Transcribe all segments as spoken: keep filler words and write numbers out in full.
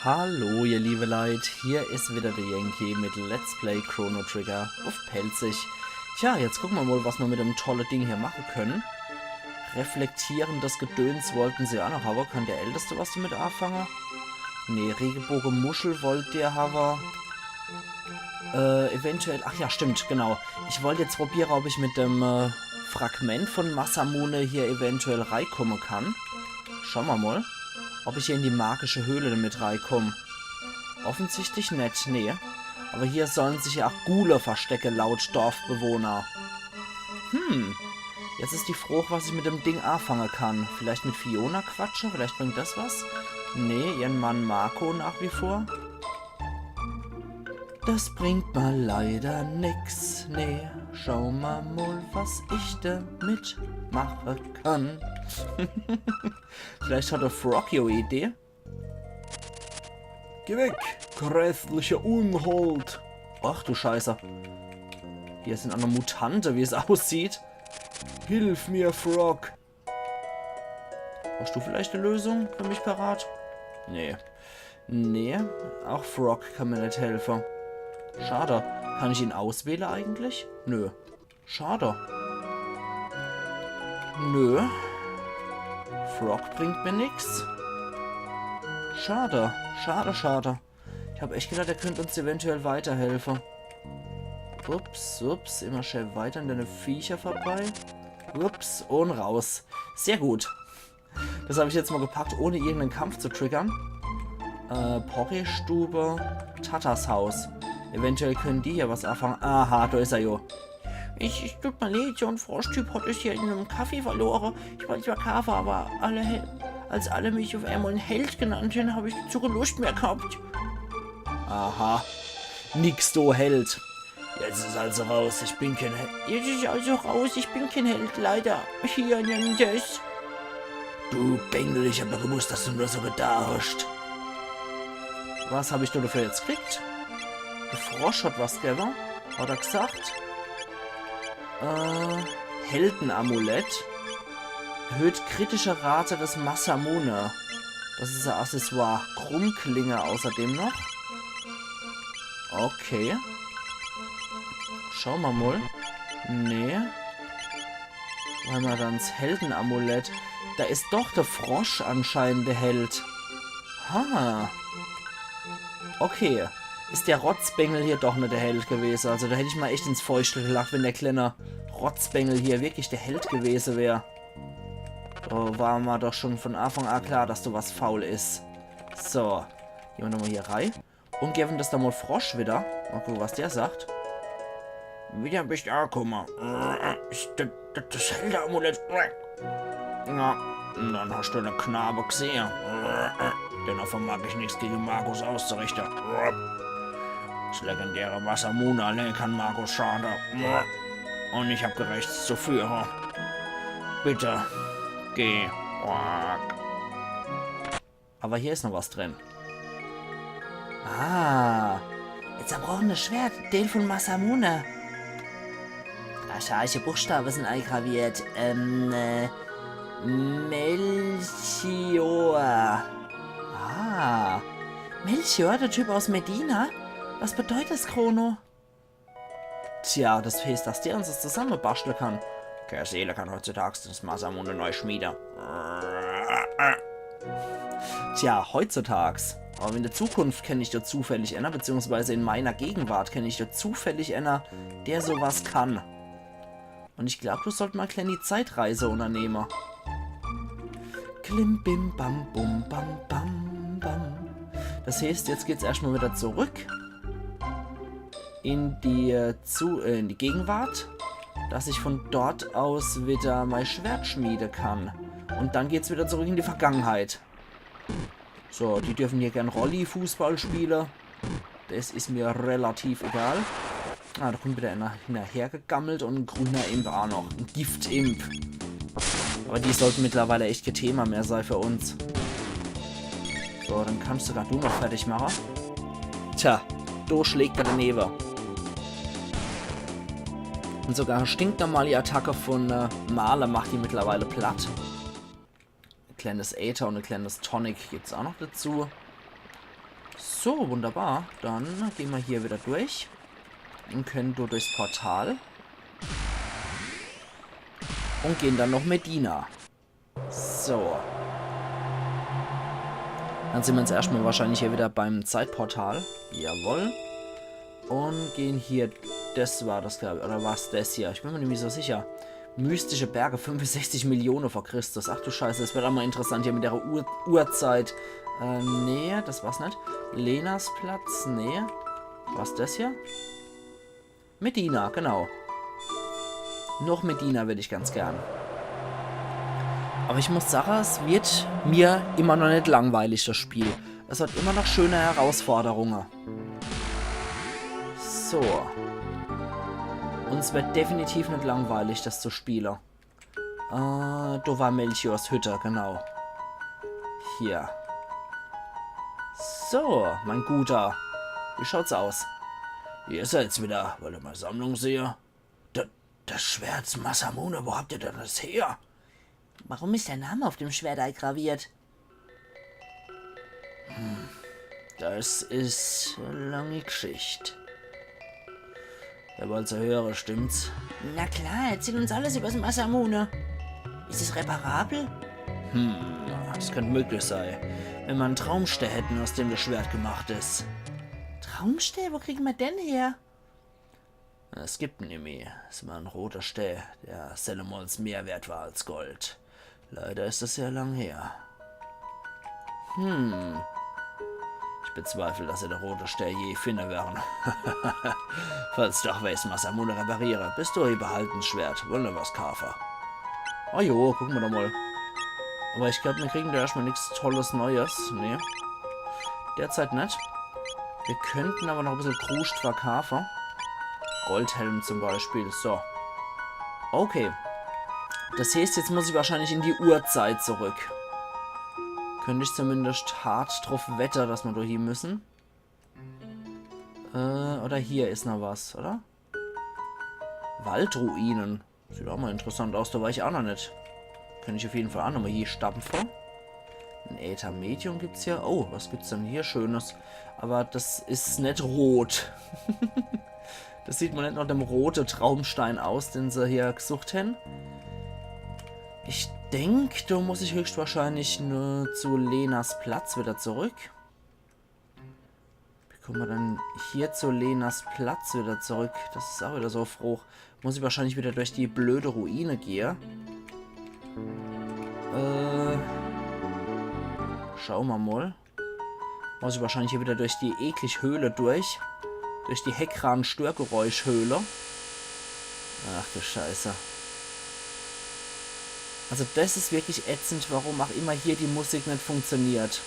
Hallo, ihr liebe Leit, hier is wieder der Yankee mit Let's Play Chrono Trigger uff Pälzisch. Tja, jetzt gucke mer mol, was mer mit dem tolle Ding hier mache kenne. Reflektierendes Gedöns wollten se aa noch hawwe. Kann der Älteste was damit aafange? Nee, Regebogemuschel wollt der hawwe. Äh, eventuell, ach ja, stimmt, genau. Ich wollt jetzt probiere, ob ich mit dem äh, Fragment von Masamune hier eventuell reikomme kann. Schaue mer mol, ob ich hier in die magische Höhle damit reikomm. Offensichtlich net, nee. Aber hier sollen sich ja aa Ghule verstecke, laut Dorfbewohner. Hm, jetzt is die Frooch, was ich mit dem Ding aafange kann. Vielleicht mit Fiona quatsche, vielleicht bringt das was? Nee, ihren Mann Marco nach wie vor. Das bringt ma leider nix, nee. Schaue mer mol, was ich damit mache kann. Vielleicht hat der Frog jo e Idee. Geh weg, grässliche Unhold. Ach du Scheiße. Hier sin aa noch Mutante, wie es aussieht. Hilf mir, Frog. Hast du vielleicht e Lösung für mich parat? Nee. Nee, aa Frog kann mir net helfe. Schade. Kann ich ihn auswähle eigentlich? Nö. Schade. Nö. Frog bringt mir nix. Schade. Schade, schade. Ich hab echt gedacht, er könnt uns eventuell weiterhelfe. Ups, ups, immer schää weiter an dene Viecher vorbei. Ups, un raus. Sehr gut. Das hab ich jetzt mol gepackt, ohne irgenden Kampf zu triggern. Äh, Porree-Stube, Tatas Haus. Eventuell können die hier was aafange. Aha, do is er jo. Ich, ich tut mir leid, so en Froschtyp hat es hier in em Café verlore. Ich wollt's verkaafe, aber alle, Hel- als alle mich uff emol en Held genannt hen, hab ich zu kän Luscht mehr gehabt. Aha. Nix, du Held. Jetzt is also raus, ich bin kän Held. Jetzt is also raus, ich bin kän Held, leider. Hier, nimm das. Du Bengel, ich hab doch gewusst, dass du nur so gedacht hast. Was hab ich do dafür jetzt gekriegt? Der Frosch hat was gewwe, hat er gesagt. Äh, Heldenamulett. Erhöht kritische Rate des Masamune. Das is e Accessoire. Krummklinge außerdem noch. Okay. Schaue mer mol. Nee. Wo hämmer dann 's Heldenamulett? Da is doch der Frosch anscheinend der Held. Ha. Okay. Is der Rotzbengel hier doch net der Held gewese. Also da hätt ich ma echt ins Fäuschtel gelacht, wenn der kleine Rotzbengel hier wirklich der Held gewese wär. Do war ma doch schon von Anfang a klar, dass do was faul is. So. Gehn mer nochmol hier rei. Un gewwe das do mol Frosch wieder. Mol gucke, was der sagt. Wieder bist du akumme. Is das, das, das Heldenamulett. Na, dann hast du de Knabe gesehe. Dennoch vermag ich nix gege Magus auszurichte. Das legendäre Masamune allein kann Magus schade. Un ich hab gerechts zu führe. Bitte, geh. Aber hier is noch was drin. Ah, e zerbrochenes Schwert, Deel von Masamune. Archaische Buchstabe sin eingraviert. Ähm, äh, Melchior. Ah, Melchior, der Typ aus Medina? Was bedeutet das, Chrono? Tja, das heeßt, dass der uns das zusammebastle kann. Kä Seele kann heutzutage das Masamune neu schmiede. Tja, heutzutage. Aber in der Zukunft kenn ich do zufällig enner, beziehungsweise in meiner Gegenwart kenn ich do zufällig enner, der so was kann. Un ich glaub, do sollt ma e kleeni Zeitreise unnernehme. Klim, bim, bam, bum, bam, bam, bam. Das heeßt, jetzt geht's erscht mol wieder zurück in die, äh, zu, äh, in die Gegenwart, dass ich von dort aus wieder mei Schwert schmiede kann. Un dann geht's wieder zurück in die Vergangenheit. So, die dürfen hier gern Rolli-Fußball spiele. Das is mir relativ egal. Ah, do kommt wieder enner hinnerhergegammelt un e grüner Imp a noch. E Gift-Imp. Aber die sollten mittlerweile echt kä Thema mehr sei für uns. So, dann kannst sogar du noch fertig mache. Tja, do schlägt er denewe. Un sogar e stinknormali Attacke von, äh, Marle macht die mittlerweile platt. E kleines Äther un e kleines Tonic gibt's a noch dazu. So, wunderbar. Dann gehn mer hier wieder durch. Un kenne do durchs Portal. Un gehn dann noch Medina. So. Dann sin mer jetzt erschtmol wahrscheinlich hier wieder beim Zeitportal. Jawoll. Un gehn hier, des war des, glaab ich, oder war's des hier? Ich bin mer nimmi so sicher. Mystische Berge, fünfundsechzig Millione vor Christus. Ach du Scheiße, es werd aa mol interessant hier mit der Uhr Uhrzeit. Äh, nee, des war's net. Lenas Platz, nee. War's des hier? Medina, genau. Noch Medina würd ich ganz gern. Awwer ich muss sache, es wird mir immer noch net langweilig, des Spiel. Es hat immer noch schöne Herausforderunge. So. Un es wird definitiv net langweilig, des zu spiele. Äh, do war Melchiors Hütte, genau. Hier. So, mein Guter. Wie schaut's aus? Ihr seid's wieder. Wollt ihr mei Sammlung sehe? D-, des Schwert Masamune, wo habt ihr denn des her? Warum is der Name auf dem Schwert eigraviert? Hm, des is e langi Gschicht. Ihr wollt's jo höre, stimmt's? Na klar, erzähl uns alles übers Masamune. Is es reparabel? Hm, des könnt möglich sei. Wenn mer en Traumstää hätten, aus dem des Schwert gemacht is. Traumstää? Wo kriegen mer den her? Es gibt en nimmi. Es war en roter Stää, der sellemols mehr wert war als Gold. Leider is es sehr lang her. Hm. Ich bezweifle, dass ihr de rote Stää je finne werren. Falls doch, weeß Masamune repariere. Bis dohi behalten's Schwert. Wolle was kaafe. Oh jo, gucke mer doch mol. Awwer ich glaab, mir kriegen do erschtmol nix Tolles Neues. Nee. Derzeit net. Mir könnten awwer noch e bissel Kruscht verkaafe. Goldhelm zum Beispiel. So. Okay. Des heeßt, jetzt muss ich wahrscheinlich in die Urzeit zurück. Könnt ich zumindest hart druff wette, dass mer do hie müssen. Äh, oder hier is noch was, oder? Waldruinen. Sieht aa mol interessant aus, do war ich aa noch net. Könnt ich auf jeden Fall aa noch mol hie stampfe. En Äther Medium gibt's hier. Oh, was gibt's denn hier Schönes? Awwer des is net rot. Des sieht mol net noch dem rote Traumstein aus, den se hier gesucht hen. Ich denk, do muss ich höchstwahrscheinlich nur zu Lenas Platz wieder zurück. Wie komme mer dann hier zu Lenas Platz wieder zurück? Des is aa wieder so e Froch. Muss ich wahrscheinlich wieder durch die blöde Ruine gehe. Äh, schaue mer mol. Muss ich wahrscheinlich hier wieder durch die eklig Höhle durch. Durch die Heckran-Störgeräusch-Höhle. Ach du Scheiße. Also des is wirklich ätzend, warum aa immer hier die Musik net funktioniert.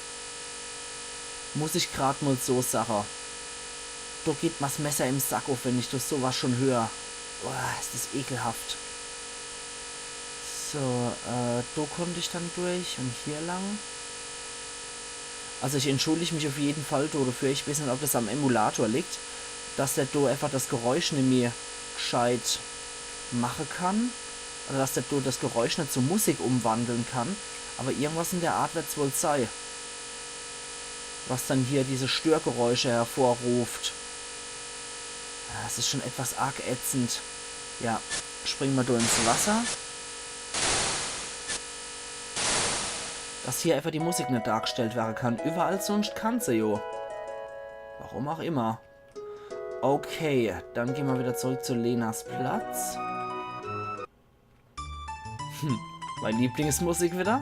Muss ich grad mol so sache. Do geht mer's Messer im Sack uff, wenn ich do so was schon hör. Boah, is des ekelhaft. So, äh, do konnt ich dann durch un hier lang. Also ich entschuldig mich auf jeden Fall do dafür. Ich weeß net, ob des am Emulator liegt, dass der do einfach des Geräusch nimmi gscheit mache kann. Oder dass der do des Geräusch net zu Musik umwandle kann. Awwer irgendwas in der Art werd's wohl sei, was dann hier diese Störgeräusche hervorruft. Ah, es is schon etwas arg ätzend. Ja, springe mer do ins Wasser. Dass hier einfach die Musik net dargestellt werre kann. Überall sunscht kann se jo. Warum aa immer. Okay, dann gehn mer wieder zurück zu Lenas Platz. Hm, mei Lieblingsmusik wieder.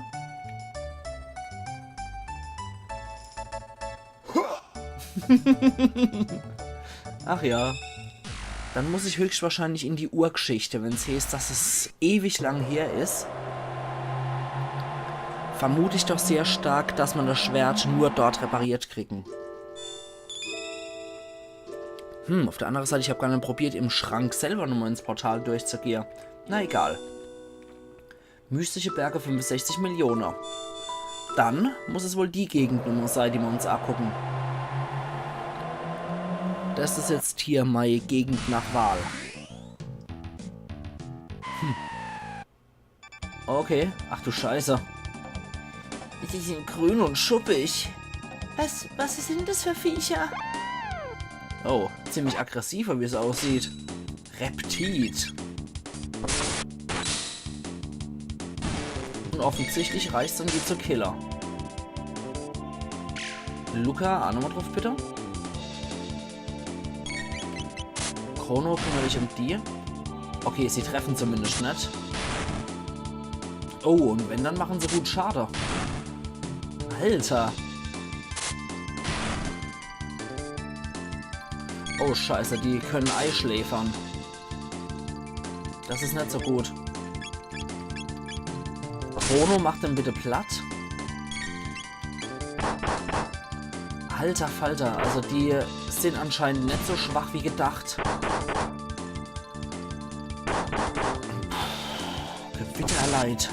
Ach ja. Dann muss ich höchstwahrscheinlich in die Urgeschichte, wenn's heeßt, dass es ewig lang her is. Vermut ich doch sehr stark, dass mer des Schwert nur dort repariert kriegen. Hm, auf der andere Seit, ich hab gar net probiert, im Schrank selber nochmal ins Portal durchzugehe. Na egal. Mystische Berge, fünfundsechzig Millione. Dann muss es wohl die Gegend nochmal sei, die mer uns angucken. Das is jetzt hier mei Gegend nach Wahl. Hm. Okay. Ach du Scheiße. Die sin grün und schuppig. Was, was is denn das für Viecher? Oh, ziemlich aggressiver, wie es aussieht. Reptid. Und offensichtlich reicht's dann, die zu killen. Lucca, aa nochmal drauf, bitte. Chrono, kümmer dich um die. Okay, sie treffen zumindest net. Oh, und wenn, dann machen sie gut Schade. Alter. Oh, Scheiße, die können eischläfern. Das is net so gut. Chrono, mach den bitte platt. Alter Falter, also die sind anscheinend net so schwach wie gedacht. Gewitterleid.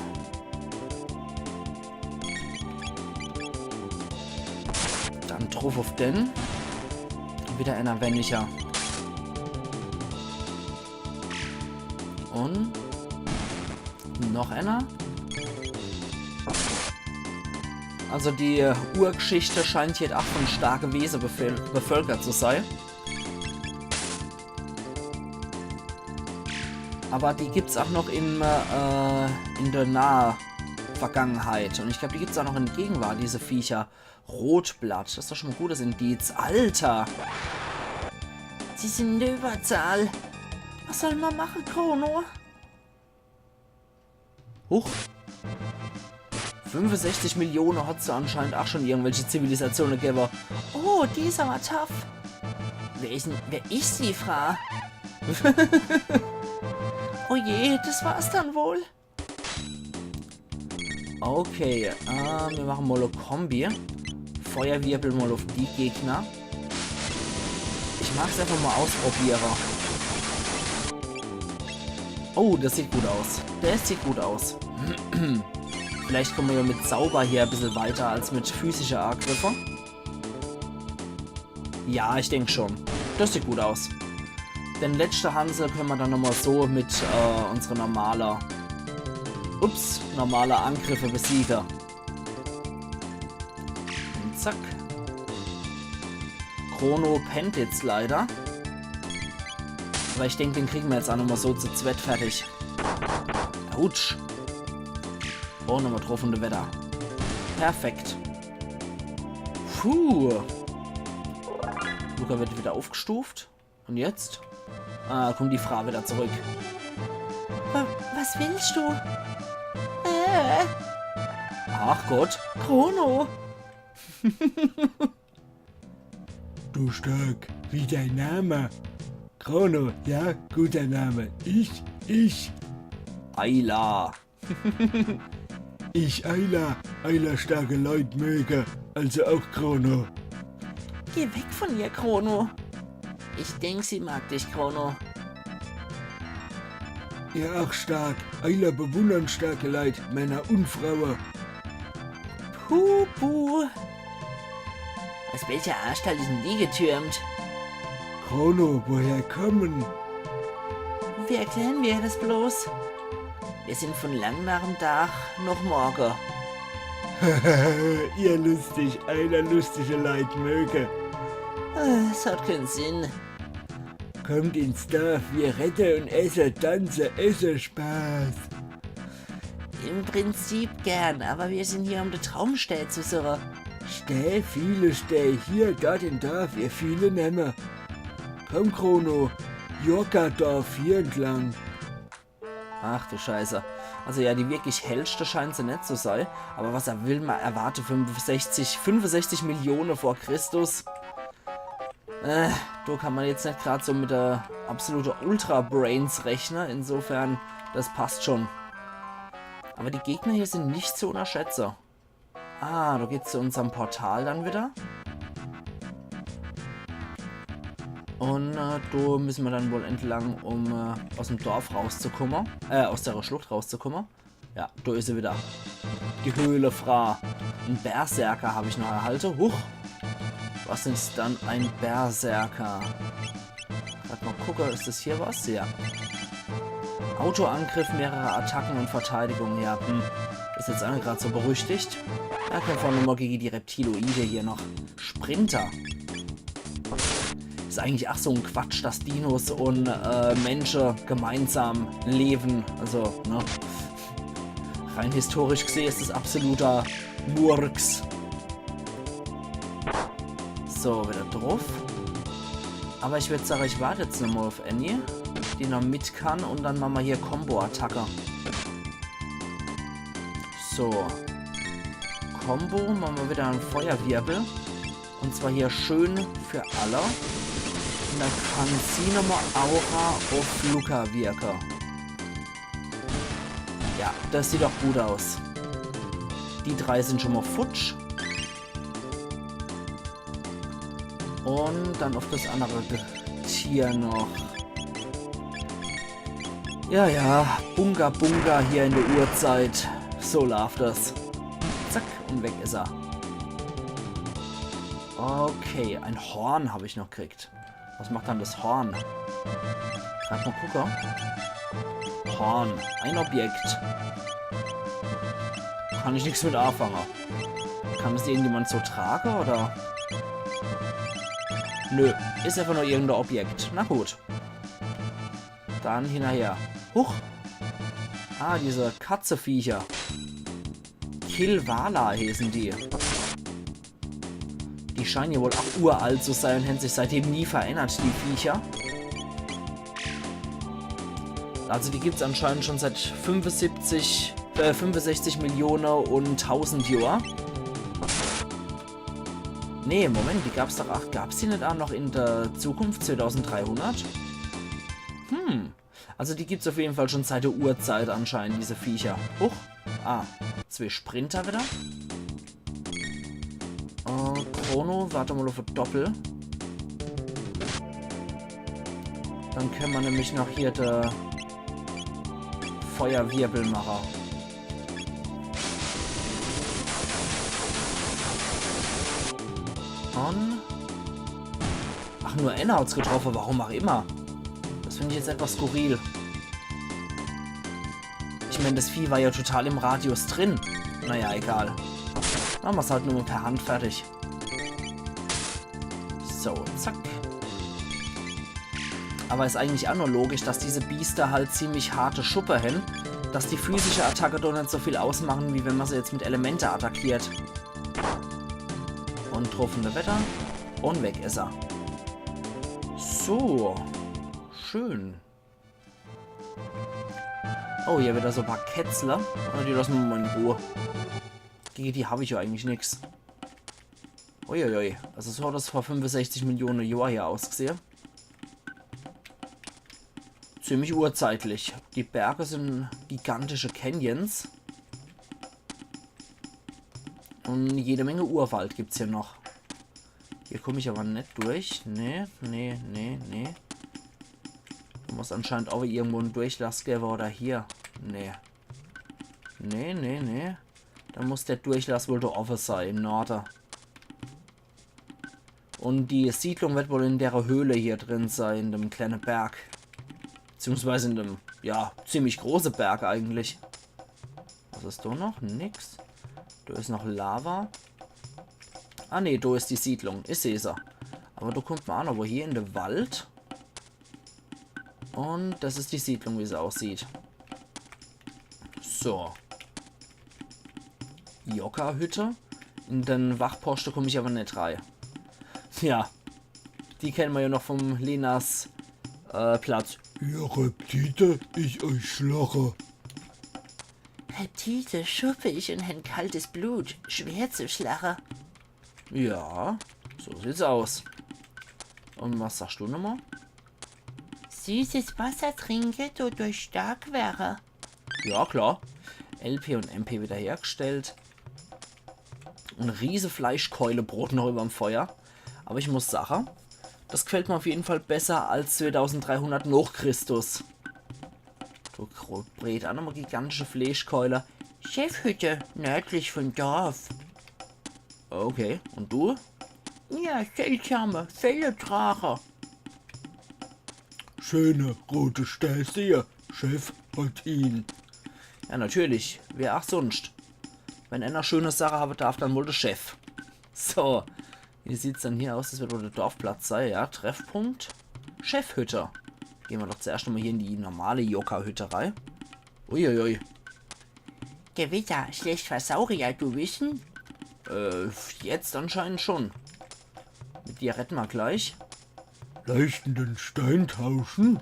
Dann druff auf den. Wieder einer wenniger. Und noch einer. Also die Urgeschichte scheint hier ach von starke Wese bevöl-, bevölkert zu sein. Aber die gibt's ach noch im, äh, in der nahe Vergangenheit. Und ich glaub, die gibt's ach noch in Gegenwart, diese Viecher. Rotblatt, das is doch schon mal ein gutes Indiz. Alter! Sie sind in der Überzahl. Was soll man machen, Chrono? Huch. Fünfundsechzig Millionen hat's da anscheinend auch schon irgendwelche Zivilisationen gegeben. Oh, die is aber tough. Wer is denn, wer is die Frau? Oh je, das war's dann wohl. Okay, äh, wir machen mal e Kombi. Feuerwirbel mal auf die Gegner. Ich mag's einfach mal ausprobieren. Oh, das sieht gut aus. Das sieht gut aus. Vielleicht kommen wir ja mit Zauber hier ein bisschen weiter als mit physischer Angriffe. Ja, ich denk schon. Das sieht gut aus. Den letzten Hansel können wir dann nochmal so mit, äh, unsere normale, ups, normale Angriffe besiegen. Und zack. Chrono pennt jetzt leider. Aber ich denk, den kriegen wir jetzt auch nochmal so zu zwett fertig. Autsch. Oh, nochmal drauf und weiter. Perfekt. Puh. Lucca wird wieder aufgestuft. Und jetzt? Ah, kommt die Frau wieder zurück. Wa-, was willst du? Äh. Ach Gott. Chrono. Du Stark, wie dein Name? Chrono, ja, guter Name. Ich, ich. Ayla. Ich Ayla, Ayla starke Leut möge, also auch Chrono. Geh weg von ihr, Chrono. Ich denk, sie mag dich, Chrono. Ja, auch stark. Ayla bewundern starke Leit, Männer und Fraue. Puh, puh. Aus welcher Anstalt is denn die getürmt? Chrono, woher kommen? Wie erklären wir ihr das bloß? Wir sind von lang nach dem Tag noch morgen. Ihr lustig, Ayla lustige Leit möge. Äh, es hat keinen Sinn. Kommt ins Dorf, wir rette und esse, tanze, esse, Spaß. Im Prinzip gern, aber wir sind hier, um die Traumstää zu suchen. Stää, viele Stää, hier, dort im Dorf, ihr viele Nemme. Komm, Chrono, Yorkadorf, hier entlang. Ach du Scheiße. Also ja, die wirklich hellste scheint se net zu sei. Aber was er will, man erwarte fünfundsechzig, fünfundsechzig Millionen vor Christus. Äh, do kann man jetzt net grad so mit der absolute Ultra-Brains rechne. Insofern, das passt schon. Aber die Gegner hier sind nicht zu unterschätze. Ah, do geht's zu unserm Portal dann wieder. Und, äh, do müssen wir dann wohl entlang, um, äh, aus dem Dorf rauszukommen. Äh, aus der Schlucht rauszukommen. Ja, do is se wieder. Die Höhlefrau. En Berserker hab ich noch erhalte. Huch. Was is dann en Berserker? Grad mal gucke, is das hier was? Ja. Autoangriff, mehrere Attacken und Verteidigung. Ja, hm. Is jetzt ach grad so berüchtigt. Ja, können wir nochmal gegen die Reptiloide hier noch. Sprinter. Is eigentlich ach so en Quatsch, dass Dinos un äh, Mensche gemeinsam lewe. Also, ne? Rein historisch gesehn is es absoluter Murks. So, widder druff. Awwer ich würd sage, ich wart jetzt nochmol uff Annie, die noch mit kann, un dann mache mer hier Combo-Attacke. So. Combo, mache mer widder en Feuerwirbel. Un zwar hier schön für alle. Un dann kann sie nochmol Aura uff Lucca wirke. Ja, des sieht doch gut aus. Die drei sin schun mol futsch. Un dann uff des annere Ge- Tier noch. Ja, ja, Bunga Bunga hier in de Urzeit. So laaft des. Zack, un weg is er. Okay, en Horn hab ich noch gekriegt. Was macht dann des Horn? Grad mol gucke. Horn. En Objekt. Kann ich nix mit aafange. Kann des irgendjemand so trage, oder? Nö, is äfach nur irgend e Objekt. Na gut. Dann hinnerher. Huch. Ah, diese Katzeviecher. Kilvala heeße die. Die scheine jo wohl ach uralt zu sei un hän sich seitdem nie verännert, die Viecher. Also die gibt's anscheinend schun seit fünfesiebzig, äh, fünfesechzig Millione un tausend Johr. Nee, Moment, die gab's doch, ach, gab's die net ach noch in de Zukunft zweitausenddreihunnert? Hm. Also die gibt's uff jeden Fall schun seit de Urzeit anscheinend, diese Viecher. Huch. Ah, zwee Sprinter widder. Äh, Chrono, wart mol uff e Doppel. Dann kenne mer nämlich noch hier de Feuerwirbel mache. Un ach, nur enner hat's getroffe, warum ach immer. Des find ich jetzt etwas skurril. Ich mein, des Vieh war jo total im Radius drin. Naja, egal. Mache mer's halt nur mol per Hand fertig. So, zack. Awwer is eigentlich ach nur logisch, dass diese Biester halt ziemlich harte Schuppe hän, dass die physische Attacke do net so viel ausmache, wie wenn mer se jetzt mit Elemente attackiert. Un druff in de Wetter. Un weg is er. So. Schön. Oh, hier widder so e paar Kätzler. Awwer die losse mer mol in Ruh. Gege die hab ich jo eigentlich nix. Uiuiui. Also so hat des vor fünfesechzig Millione Johr hier ausgesehe. Ziemlich urzeitlich. Die Berge sin gigantische Canyons. Un jede Menge Urwald gibt's hier noch. Hier komm ich awwer net durch. Nee, nee, nee, nee. Do muss anscheinend ach irgendwo en Durchlass gewwe, oder hier. Nee. Nee, nee, nee. Do muss de Durchlass wohl do owwe sei, im Norde. Un die Siedlung werd wohl in dere Höhle hier drin sei, in dem kleine Berg. Beziehungsweise in dem, ja, ziemlich große Berg eigentlich. Was is do noch? Nix. Do is noch Lava. Ah nee, do is die Siedlung. Ich seh se. Awwer do kommt mer ach noch wo hier in de Wald. Un des is die Siedlung, wie se aussieht. So. Yoka-Hütte. In de Wachposchte komm ich awwer net rei. Ja. Die kenne mer jo noch vum Lenas äh, Platz. Ihr Reptite, ich euch schlache. Reptite schuppe ich un hän kaltes Blut, schwer zu schlache. Ja, so sieht's aus. Un was sagst du nochmol? Süßes Wasser trinke, dodurch stark wäre. Ja, klar. L P un M P widder hergestellt. E riese Fleischkeule brot noch überm Feuer. Awwer ich muss sache, des gefällt mer uff jeden Fall besser als zweitausenddreihunnert noch Christus. Do Brot, ach nochmol gigantische Fleischkeule. Chefhütte, nördlich vum Dorf. Okay, un du? Ja, seltsame Felle trache. Schöne rote Strähße, Chef hat ihn. Ja, natürlich. Wer ach sunscht? Wenn ener schöne Sache hawwe derf, dann wohl de Chef. So. Wie sieht's dann hier aus? Das wird wohl der Dorfplatz sein, ja. Treffpunkt. Chefhütte. Gehen wir doch zuerst mal hier in die normale Yoka-Hütte rein. Uiuiui. Gewitter, schlecht für Saurier, du wissen? Äh, jetzt anscheinend schon. Mit dir reden wir gleich. Leuchtenden Stein tauschen?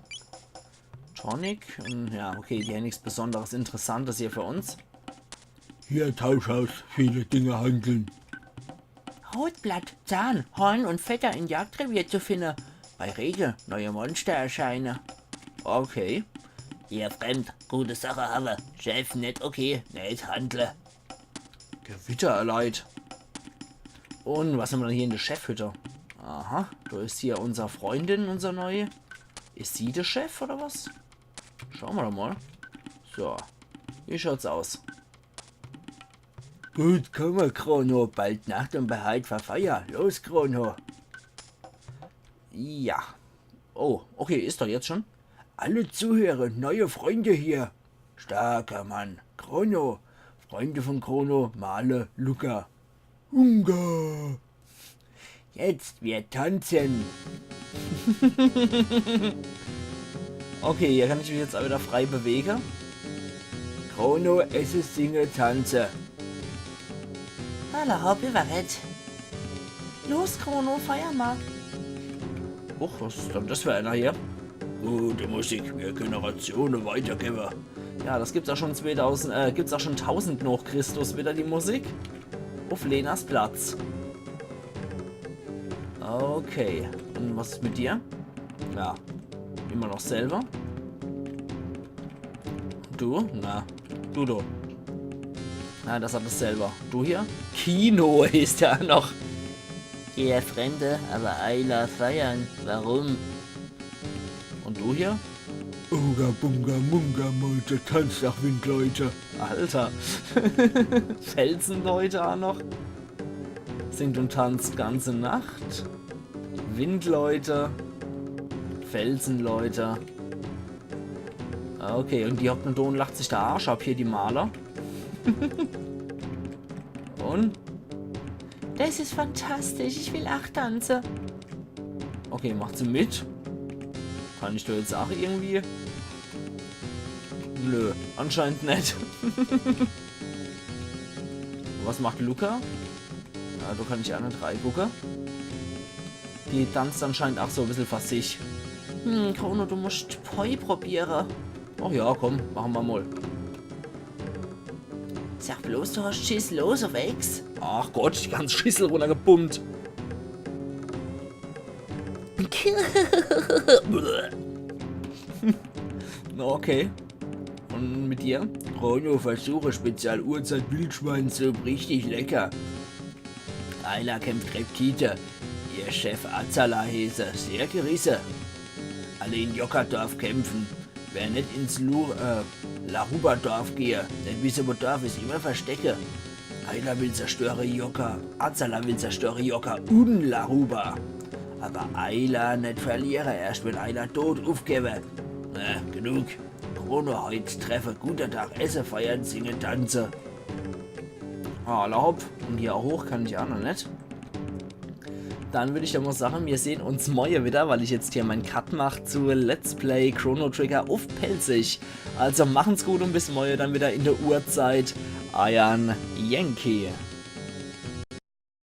Tonic? Hm, ja, okay, die haben nichts Besonderes Interessantes hier für uns. Hier Tauschhaus, viele Dinge handeln. Rotblatt, Zahn, Horn und Fedder in Jagdrevier zu finden. Bei Regen neue Monster erscheinen. Okay. Ihr Fremd, gute Sache habe. Chef, net okay, net handle. Gewitter erleid. Und was haben wir denn hier in der Chefhütte? Aha, da ist hier unser Freundin, unser neue. Ist sie der Chef oder was? Schauen wir doch mal. So, wie schaut's aus? Gut, komm mal, Chrono, bald Nacht und bereit für Feier. Los, Chrono. Ja. Oh, okay, ist doch jetzt schon. Alle Zuhörer, neue Freunde hier. Starker Mann. Chrono. Freunde von Chrono, Marle, Lucca. Unga. Jetzt wir tanzen. Okay, hier kann ich mich jetzt auch wieder frei bewegen. Chrono, esse, singe, tanze. Alla hopp, iwwerredd. Los, Chrono, feier mal. Huch, was ist denn das für einer hier? Gute Musik, mir Generationen weitergebe. Ja, das gibt's auch schon zweitausend, äh, gibt's auch schon tausend nach Christus wieder die Musik. Auf Lenas Platz. Okay, und was ist mit dir? Ja, immer noch selber. Du? Na, du, du. Na, das hat dasselbe. Du hier? Kino ist ja noch. Ihr Fremde, aber Ayla feiern. Warum? Und du hier? Uga Bunga Munga Meute, tanzt nach Windleute. Alter. Felsenleute auch noch. Singt und tanzt ganze Nacht. Windleute. Felsenleute. Okay, und die hockt nur da und lacht sich der Arsch ab hier, die Marle. Und? Das ist fantastisch, ich will auch tanzen. Okay, macht sie mit? Kann ich da jetzt auch irgendwie? Nö, anscheinend nicht. Was macht Lucca? Ja, da kann ich auch nicht reingucken. Die tanzt anscheinend auch so ein bisschen für sich. Hm, Chrono, du musst Poi probieren. Ach ja, komm, machen wir mal. Sag bloß, du hast Schiss, los, auf Ex. Ach Gott, die ganze Schissel runtergepumpt. Okay. Und mit dir? Chrono, versuche Spezial-Uhrzeit-Wildschweinsuppe, richtig lecker. Ayla kämpft Reptite. Ihr Chef Azala heeße, sehr gerisse. Alle in Yoka-Dorf kämpfen. Wer net ins Lu-, äh, Laruba-Dorf gehe, net wisse, wo Dorf is, immer verstecke. Ayla will zerstöre Yoka, Azala will zerstöre Yoka un Laruba. Aber Ayla net verliere, erscht wenn Ayla tot ufgebe. Äh, genug. Chrono heut treffe, guter Tag, esse, feiern, singe, tanze. Alla hopp. Und hier hoch kann ich auch noch net. Dann würd ich ja mal sagen, wir sehen uns morgen wieder, weil ich jetzt hier mein Cut mach zu Let's Play Chrono Trigger auf Pälzisch. Also machen's gut und bis morgen dann wieder in der Uhrzeit. Euer Yankee.